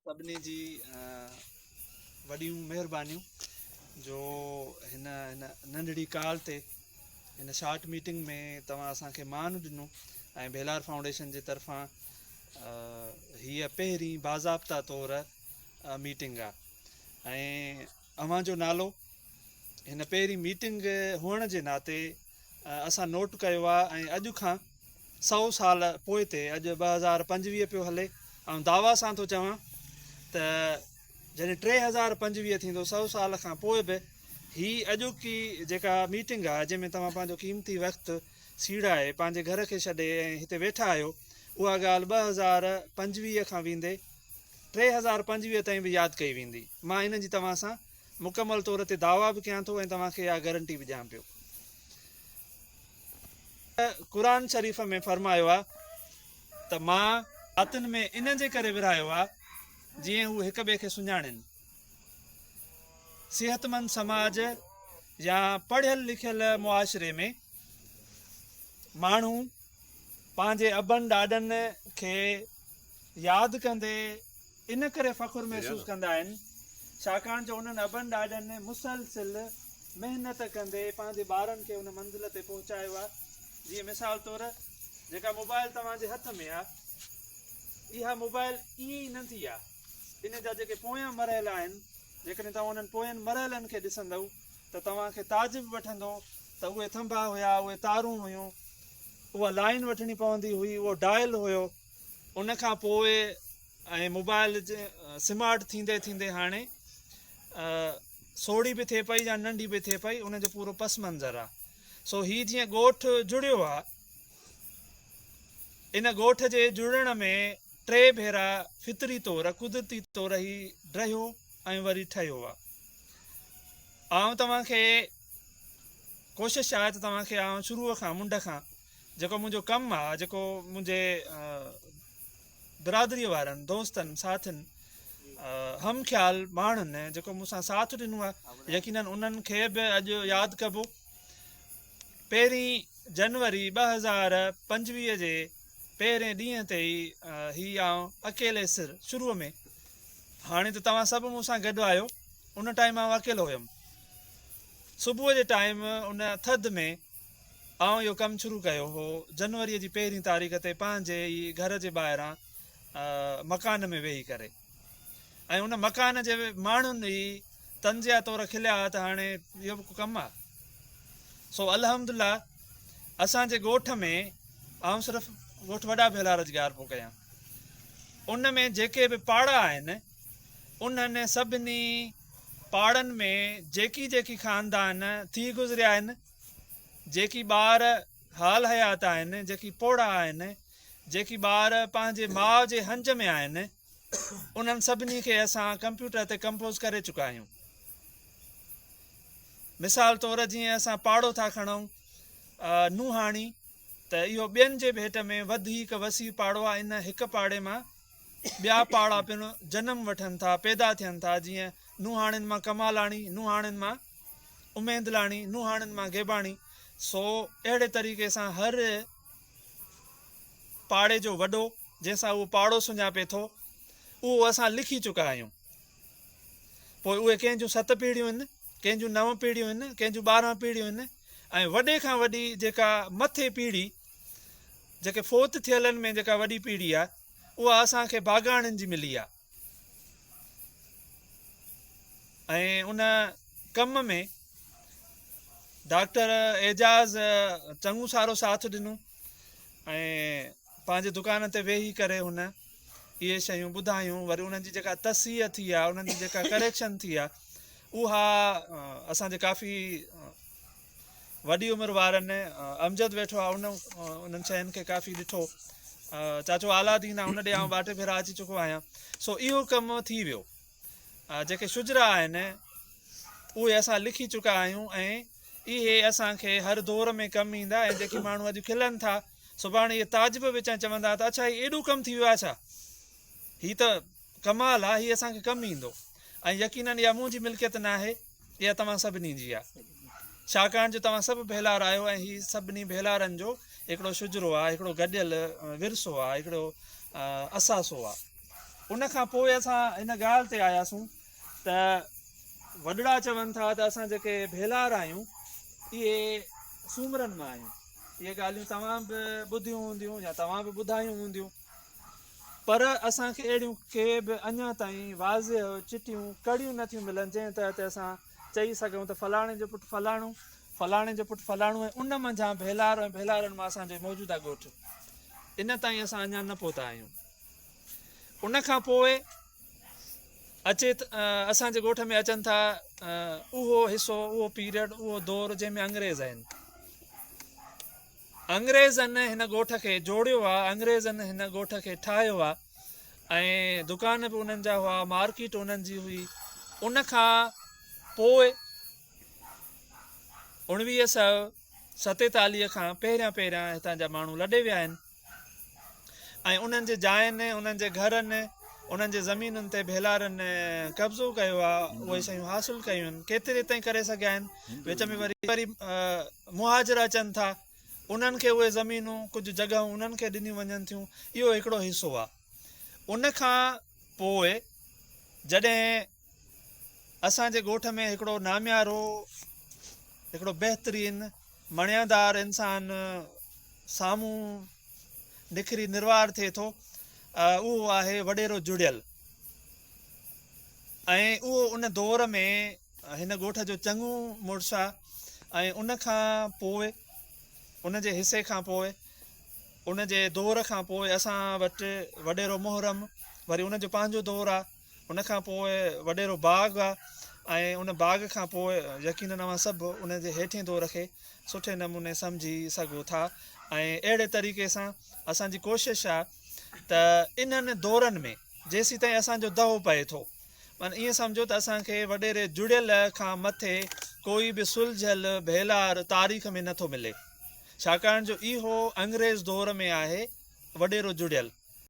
سڀني جي وڏيون مهربانيون جو هن هن ننڍڙي ڪال تي هن شارٽ ميٽنگ ۾ توهان اسان کي مان ڏنو ۽ ڀيلار فائونڊيشن جي طرفان هيء پهرين باضابطا طور ميٽنگ آ ۽ اوهان جو نالو هن پهرين ميٽنگ هئڻ جي ناتي اسان نوٽ ڪيو آ ۽ اڄ کان سئو سال پوئتي اڄ 2025 پيو هلي آئون دعويٰ سان ٿو چوان ته جڏهن 3025 ٿيندو سئو سال کان پوء به هي اڄوڪي جيڪا ميٽنگ آ جنهن ۾ توهان پنهنجو قيمتي وقت سيڙائي پنهنجي گهر کي ڇڏي ۽ هتي ويٺا آهيو اها ڳالهه 2025 کان ويندي 3025 تائين به ياد ڪئي ويندي مان ان جي توهان سان مڪمل طور تي دعويٰ به ڪيان ٿو ۽ توهان کي اها گرنٽي به ڏيان پيو. قرآن شريف ۾ فرمايو آهي ته مان ذاتين ۾ ان جي ڪري ورهايو آهي جيئن هو هڪ ٻئي کي سڃاڻين. صحتمند سماج يا پڙهيل لکيل معاشري ۾ ماڻهو پنهنجي ابن ڏاڏن کي ياد ڪندي ان ڪري فخر محسوس ڪندا آهن ڇاڪاڻ جو انهن ابن ڏاڏن مسلسل محنت ڪندي پنهنجي ٻارن کي ان منزل تي پهچايو آهي جيئن مثال طور جيڪا موبائل توهان جي هٿ ۾ آهي اها موبائل ائين ئي نه ٿي آهي ان جا جيڪي پويان مرحلا آهن جيڪڏهن توهان انهن پوين مرحلن کي ڏسندؤ ته توهان کي تعجب وٺندو ته اهي ٿنڀا هيا اهي تارون هيون اها لائين وٺڻي پوندي هئي اهو ڊائل هيو ان کان پوء ۽ موبائل سمارٽ ٿيندي ٿيندي هاڻي سوڙهي به ٿئي پئي يا ننڍي به ٿئي پئي ان جو پورو پس منظر آ سو هي جيئن ڳوٺ جڙيو آ ان ڳوٺ جي جڙڻ ۾ ٽي ڀيرا فطري طور قدرتي طور هي ڊهيو ۽ وري ٺهيو آ آئون توهان کي ڪوشش آهي ته توهان کي آئون شروع کان منڍ کان جيڪو منهنجو ڪم آ جيڪو منهنجي برادري وارن دوستن ساٿين هم خيال ماڻهن جيڪو مون سان ساٿ ڏنو آ يقينن انهن کي به اڄ ياد ڪبو پهرين جنوري 2025 جي پهرين ڏينهن تي ئي هي آئون اڪيلي سر شروع ۾ هاڻي ته توهان سڀ مون سان گڏ آهيو ان ٽائيم آئون اڪيلو هيم صبح جي ٽائيم ان ٿڌ ۾ آئون اهو ڪم شروع ڪيو هو جنوري جي پهرين تاريخ تي پنهنجي ئي گهر جي ٻاهران مڪان ۾ ويهي ڪري ۽ ان مڪان جي ماڻهن ئي طنزيه طور کليا ته هاڻي اهو به ڪو ڪم آ سو الحمدلله اسان جي ڳوٺ ۾ آئون صرف ڳوٺ وڏا ڀيلار جي ڳالهه پيو ڪيان ان ۾ جيڪي به پاڙا آهن انهن سڀني پاڙن ۾ جيڪي جيڪي خاندان ٿي گذريا آهن، جيڪي ٻار حال حيات آهن، جيڪي پوڙها آهن، جيڪي ٻار پنهنجي ماء جي هنج ۾ آهن، انهن سڀني کي اسان ڪمپيوٽر تي ڪمپوز ڪري چڪا آهيون. مثال طور جيئن اسان پاڙو ٿا کڻون نوحاڻي ته اهو ٻين جي ڀيٽ ۾ وڌيڪ وسيع پاڙو آهي، ان هڪ پاڙي مان ٻيا پاڙا پڻ جنم وٺن ٿا، پيدا ٿين ٿا، جيئن نوحاڻين مان ڪمالاڻي، نوحاڻين مان اميدلاڻي، نوحاڻين مان گيباڻي، سو اهڙي طريقي سان هر پاڙي جو وڏو جنهن سان اهو پاڙو سڃاپي ٿو، اهو اسان لکي چڪا آهيون. پوء اهي ڪنهن جون ست پيڙهيون آهن، ڪنهن جون نو پيڙهيون آهن، ڪنهن جون 12 پيڙهيون آهن ۽ وڏي کان وڏي جيڪا مٿي پيڙهي، جيڪي فوت ٿيلن ۾ جيڪا وڏي پيڙهي آهي، اها اسان کي باغاڻين جي ملي آهي ۽ ان ڪم ۾ ڊاڪٽر اعجاز چڱو سارو ساٿ ڏنو ۽ پنهنجي دڪان تي ويهي ڪري هن اهي شيون ٻڌايون وري انهن جي جيڪا تصحيح ٿي آهي انهن جي جيڪا ڪريڪشن ٿي آهي اها اسان جي ڪافي وڏي عمر وارن امجد ويٺو آهي ان انهن شين کي ڪافي ڏٺو چاچو عالادين آهي ان ڏي آئون ٻه ٽي ڀيرا اچي چڪو آهيان سو اهو ڪم ٿي ويو جيڪي شجرا آهن اهي اسان لکي چڪا آهيون ۽ اهي اسان کي هر دور ۾ ڪم ايندا ۽ جيڪي ماڻهو اڄ کلن ٿا سڀاڻي اهي تعجب وچان چوندا ته اڇا هي ايڏو ڪم ٿي ويو آهي ڇا هي ته ڪمال آ هي اسان کي ڪم ايندو ۽ يقينن اها منهنجي ملڪيت ناهي اها توهان سڀني جي آ ڇاڪاڻ جو توهان سڀ ڀيلار آهيو ۽ هي سڀني ڀيلارن جو هڪڙو شجرو آ هڪڙو گڏيل ورثو آ هڪڙو اثاثو آ. ان کان پوء اسان ان ڳالهه تي آياسون ته وڏڙا چون ٿا ته اسان جيڪي ڀيلار آهيون اهي سومرن مان آهيون. اهي ڳالهيون توهان به ٻڌيون هونديون يا توهان به ٻڌايون هونديون. پر اسان کي اهڙيون ڪي به اڃا تائين واضح چٽيون ڪڙيون نه ٿيون ملن جنهن تحت اسان چئي سگهون ته فلاڻي جو پٽ فلاڻو، فلاڻي جو پٽ فلاڻو ۽ ان منجهان ڀيلار ۽ ڀيلارن مان اسان جو موجوده ڳوٺ. ان تائين اسان اڃا نه پهتا آهيون. ان کان پوء اچي اسان جي ڳوٺ ۾ اچن ٿا اهو حصو اهو پيريڊ اهو دور جنهن ۾ انگريز آهن. انگريزن هن ڳوٺ کي جوڙيو آ، انگريزن هن ڳوٺ کي ٺاهيو آ ۽ دڪان به انهن جا هئا، مارڪيٽ انهن جي هئي. ان کان پوء 1947 کان پهريان پهريان هتان جا ماڻهو لڏي ويا آهن ۽ انهن جي جاين، انهن جي گهرن، انهن جي زمينن تي ڀيلارن قبضو ڪيو آ، اهي شيون حاصل ڪيون آهن. ڪيتري تائين ڪري سگهيا آهن، وچ ۾ وري وري مهاجر اچن ٿا، انهن کي اهي زمينون، ڪجهه جڳهون انهن کي ڏنيون وڃن ٿيون، اهو هڪڙو حصو آ. ان کان پوء جڏهن اسان جي ڳوٺ ۾ هڪڙو ناميارو، هڪڙو بهترين مڻيادار انسان سامهون نکري نروار ٿئي ٿو، اهو آهي وڏيرو جڙيل ۽ اهو ان دور ۾ هن ڳوٺ جو چڱو مڙس آ ۽ ان کان پوء ان جي حصي کان پوء ان جي دور کان پوء اسان وٽ وڏيرو محرم وري ان جو پنهنجو دور آ ان کان پوء وڏيرو باغ آ ۽ ان باغ کان پوء يقينن اوهان سڀ ان جي هيٺين دور کي سٺي نموني سمجهي سگهو ٿا ۽ اهڙي طريقي سان اسان جي ڪوشش آ ته انهن دورن ۾ جيسيتائين اسان جو دهو پئي ٿو معنيٰ ائين سمجهو ته اسان کي وڏيري جڙيل کان مٿي ڪوئي به سلجهيل ڀيلار تاريخ ۾ نٿو ملي ڇاڪاڻ جو اهو انگريز دور ۾ آهي وڏيرو جڙيل.